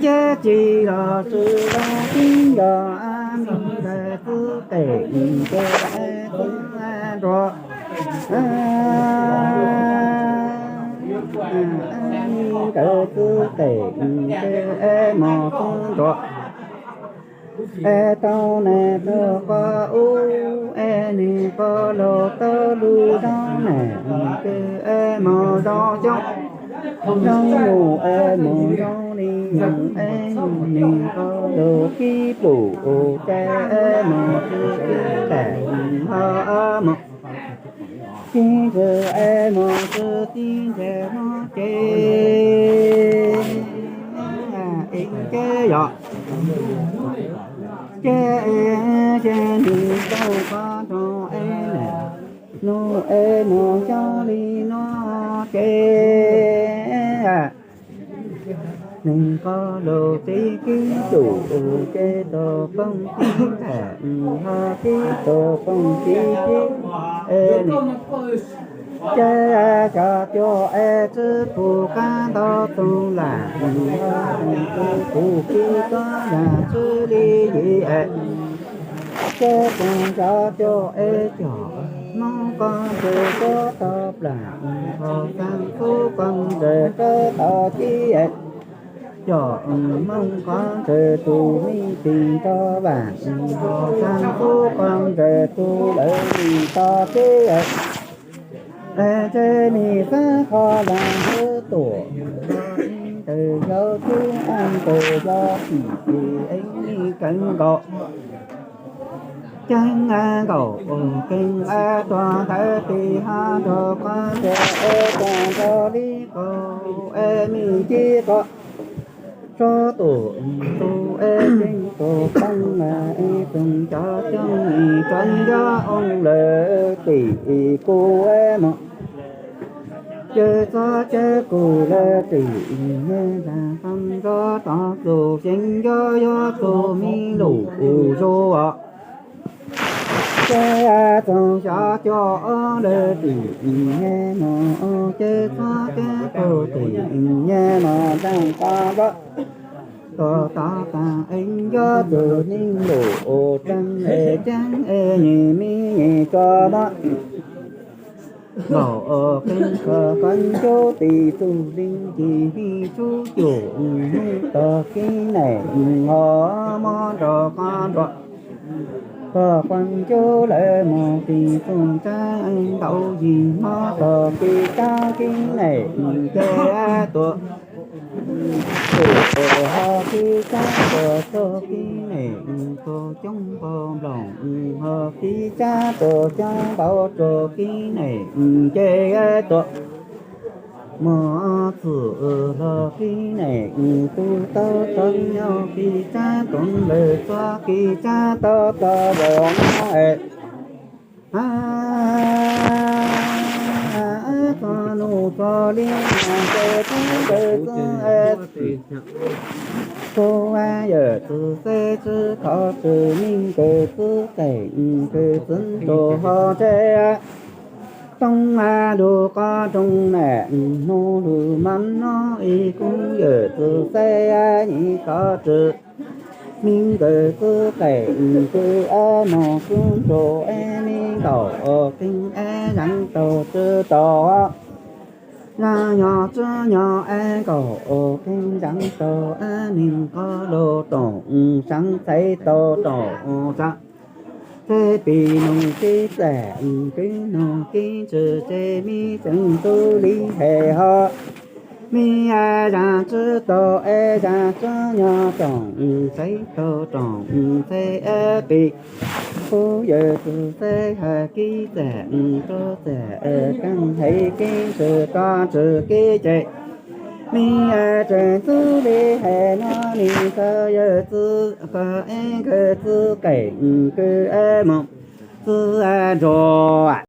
Ceb tsis los tsis los tib yog me ntawd xwb tes ces tib nrua nkawd xwb tes es mos xwb nrua es tau nas rau qhov ub es nws qhov los tau lub zoo nas twg es mos zoo coob, zoo mus es mos zoo li mus es nws qhov los kib pum ua cai es mos twg kib lam ho mos kib ntsws es mos twg kib ntsws mos ces es ceb yog ceb es ces nws tau qhov rau es lam nug es mos xyov li no ces nws qhov los tib kib tus ces tus phooj ywg tham ho kib tus phooj ywg kib es nws ces xyov cuag es txwb pum qab ntaub tug lam ho tus phooj ywg kib txhob yam txwb li yim es ces tus xyov cuag es cov Hmoob qhov ntawd txog tau plam, hos xeev Hmoob qhov ntawd txog tau cib es cov Hmoob qhov ntawd tus me tis nrog vam, hos xeev Hmoob qhov ntawd tus lawv tis tau cib es es ntshe nws xav qhov lam hwv tuam, ntawm yog tib ntawm yog tim es nws kawg nkaus ceeb nkaus ua keeb tuag ntawd tis ho nrog qhov ntawd es tuag nrog li qub es me ncib qhov tsob tuam tus es ceeb tus poob es tug cov coob nim tsob nco oo lawm tim kuv es mus ces txhob ceb kuv lawm tim nyiaj tas qhov nco tod tus xyeeb nco yuav tus me lus zus os. Ces txog xyov cuag lawm tim nyiaj mus ces txhob ceb kuv tim nyiaj mus ntees qhov nco tod tas es nco tus me lus ua tseeb es ceeb es nyiam me nyiam tso mog. Nkaus ua qeeb qhov qhov ncauj tis tug leej tis hij tub cuam hnub tog kib neem ho mob nrog qhov nruas tog qhov ncauj lawm mus tis tug tsaab ntau yig mob tog kib tsaab kib neem ces tuam tus ho kib tsaab tuam txog kib neem tus coob npaum nploos ho kib tsaab tuam coob npaum txog kib neem ces tuam mos txwm los kib neem tus tau txog nyob kib tsaab tuam lawm txog kib tsaab tau txog lawm no es txog nus txog li mas ces tub ntawd txog es kuv yawm txwv xeb txwb thov txwv neeg kws txwb qeem kws txwv ntuas ho ntshe toob lug qhov rooj nam nug lug mas no es kuv yawm txwv xeb nyiam thov txwv neeg kws txwb qeem kws es moog xwb ntuas es neeg nkaum ua keeb es zeev tau tswv tau zaj nyob tswv nyob es nkaum ua keeb zeev tau es neeg qhov lug rooj seev txhais tau rooj seev txhais pim noog kib txam kib noog kib ntsws txhais me tseem tub li hem ho me zaj tswv tau es zaj tswv nyob rooj txhais tau rooj txhais es pim kuv yawm txwv xeb hais kib txam rua txam es keeb hais kib ntsws rua ntsws kib ces me tseem tub li hem no neeg kws yawm txwv kws es kws txwb qeem kws es moog txwv ntuas